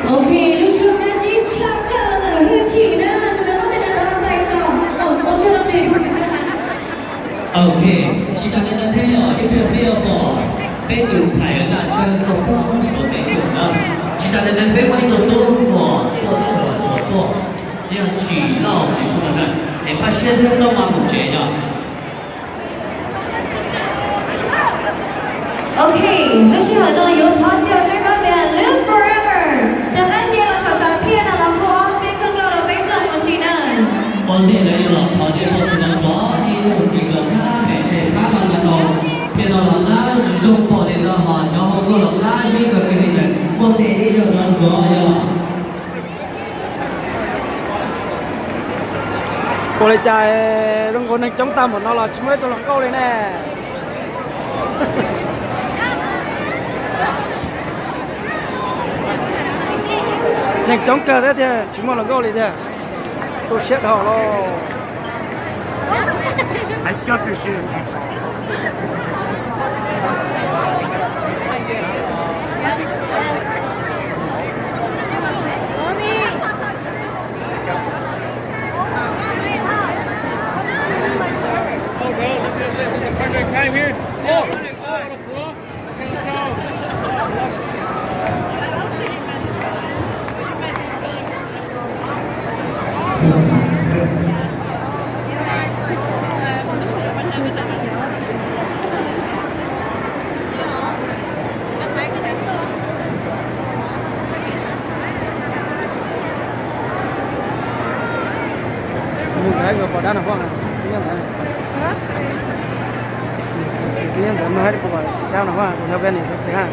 Ok, lub sij hawm no ib tsham plaws ntawm hwj chim na, sawv daws muab tej no txais tos, ua tsaug ntau. Ok, tsis tas li ntawd peb yog ib pliag peb yuav pom peb tus ntxhais Laj Tsawb tuaj poob Suav teb tuaj na. Tsis tas li ntawd peb muaj ib tug tub uas tuaj tuaj los tsuas tuaj, yog Tsim Lauj Tsim Suav na, es pab siab thiab txhob maj mus tsev yog. Ok, lub sij hawm no yuav thov caw peb pab band Live Forever rov qab nce los saum sam thiaj no los hu ob peb txoj nkauj rau peb mloog ua si na. Ua ntej lawv yuav los thov tias thov tus no rov ib zaug ntxiv kom pab pem tseg pab mas mas tau, thiaj no los qab zoo npaum li no ho cov hau nkauj los qab zib kawg kiag li ntawd, muaj tej ib zaug no rov yog. Ua li cas zoo nkaus neeg coob tag npaum no los tsis muaj ib tug hluas nkauj li ne? Neeg coob kawg thiab tiag tsis muaj hluas nkauj li tiag. Tu siab dhau lauj. Ntawd pom dab no Huaj, ntawd, ntawd no Huaj, kuv nyob peb nim xwb xwb ha.